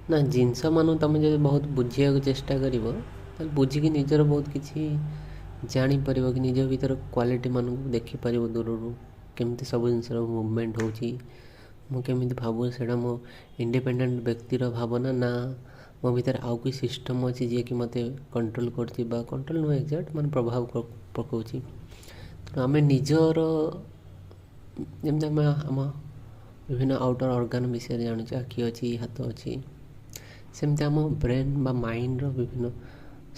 ନା, ଜିନିଷମାନଙ୍କୁ ତୁମେ ଯଦି ବହୁତ ବୁଝିବାକୁ ଚେଷ୍ଟା କରିବ, ତାହେଲେ ବୁଝିକି ନିଜର ବହୁତ କିଛି ଜାଣିପାରିବ କି ନିଜ ଭିତର କ୍ୱାଲିଟି ମାନଙ୍କୁ ଦେଖିପାରିବ ଦୂରରୁ, କେମିତି ସବୁ ଜିନିଷର ମୁଭମେଣ୍ଟ ହେଉଛି, ମୁଁ କେମିତି ଭାବୁଛି, ସେଇଟା ମୋ ଇଣ୍ଡିପେଣ୍ଡେଣ୍ଟ ବ୍ୟକ୍ତିର ଭାବନା ନା ମୋ ଭିତରେ ଆଉ କିଛି ସିଷ୍ଟମ୍ ଅଛି ଯିଏକି ମୋତେ କଣ୍ଟ୍ରୋଲ୍ କରୁଛି, ବା କଣ୍ଟ୍ରୋଲ୍ ନୁହେଁ ଏକ୍ଜାକ୍ଟ, ମାନେ ପ୍ରଭାବ ପକାଉଛି। ତେଣୁ ଆମେ ନିଜର ଯେମିତି ଆମେ ଆମ ବିଭିନ୍ନ ଆଉଟର୍ ଅର୍ଗାନ୍ ବିଷୟରେ ଜାଣୁଛେ, ଆଖି ଅଛି, ହାତ ଅଛି, ସେମିତି ଆମ ବ୍ରେନ୍ ବା ମାଇଣ୍ଡର ବିଭିନ୍ନ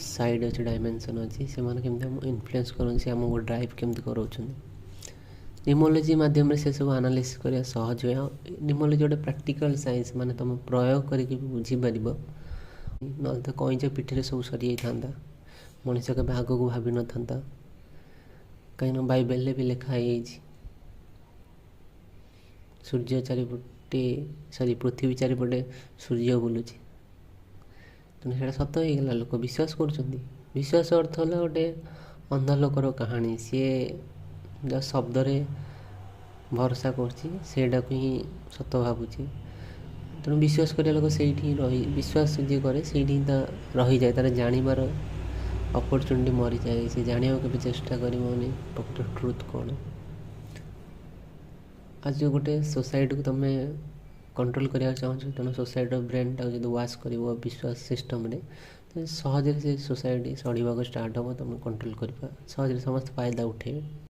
ସାଇଡ଼୍ ଅଛି, ଡାଇମେନସନ୍ ଅଛି। ସେମାନେ କେମିତି ଆମକୁ ଇନଫ୍ଲୁଏନ୍ସ କରନ୍ତି, ସେ ଆମକୁ ଡ୍ରାଇଭ୍ କେମିତି କରାଉଛନ୍ତି, ନ୍ୟୁମୋଲୋଜି ମାଧ୍ୟମରେ ସେସବୁ ଆନାଲିସିସ୍ କରିବା ସହଜ ହୁଏ। ଆଉ ନ୍ୟୁମୋଲୋଜି ଗୋଟେ ପ୍ରାକ୍ଟିକାଲ୍ ସାଇନ୍ସ, ମାନେ ତୁମେ ପ୍ରୟୋଗ କରିକି ବି ବୁଝିପାରିବ। ନହେଲେ ତ କଇଁଚ ପିଠିରେ ସବୁ ସରିଯାଇଥାନ୍ତା, ମଣିଷ କେବେ ଆଗକୁ ଭାବିନଥାନ୍ତା। କାହିଁକିନା ବାଇବେଲରେ ବି ଲେଖା ହେଇଯାଇଛି, ସୂର୍ଯ୍ୟ ଚାରିପଟେ, ସରି, ପୃଥିବୀ ଚାରିପଟେ ସୂର୍ଯ୍ୟ ବୁଲୁଛି। ତେଣୁ ସେଇଟା ସତ ହେଇଗଲା, ଲୋକ ବିଶ୍ୱାସ କରୁଛନ୍ତି। ବିଶ୍ୱାସ ଅର୍ଥ ହେଲା ଗୋଟେ ଅନ୍ଧ ଲୋକର କାହାଣୀ। ସିଏ ଯାହା ଶବ୍ଦରେ ଭରସା କରୁଛି, ସେଇଟାକୁ ହିଁ ସତ ଭାବୁଛି। ତେଣୁ ବିଶ୍ୱାସ କରିବା ଲୋକ ସେଇଠି ହିଁ ରହି, ବିଶ୍ୱାସ ଯିଏ କରେ ସେଇଠି ହିଁ ତା ରହିଯାଏ। ତାର ଜାଣିବାର ଅପରଚୁନିଟି ମରିଯାଏ। ସେ ଜାଣିବାକୁ କେବେ ଚେଷ୍ଟା କରିବନି ପ୍ରକୃତ ଟ୍ରୁଥ୍ କ'ଣ। ଆଜି ଯେଉଁ ଗୋଟେ ସୋସାଇଟିକୁ ତୁମେ କଣ୍ଟ୍ରୋଲ୍ କରିବାକୁ ଚାହୁଁଛ, ତେଣୁ ସୋସାଇଟିର ବ୍ରେନ୍ଟାକୁ ଯଦି ୱାଶ୍ କରିବ ବିଶ୍ୱାସ ସିଷ୍ଟମ୍ରେ, ତ ସହଜରେ ସେ ସୋସାଇଟି ସଢ଼ିବାକୁ ଷ୍ଟାର୍ଟ ହେବ। ତୁମେ କଣ୍ଟ୍ରୋଲ୍ କରିବା ସହଜରେ ସମସ୍ତେ ଫାଇଦା ଉଠେଇବେ।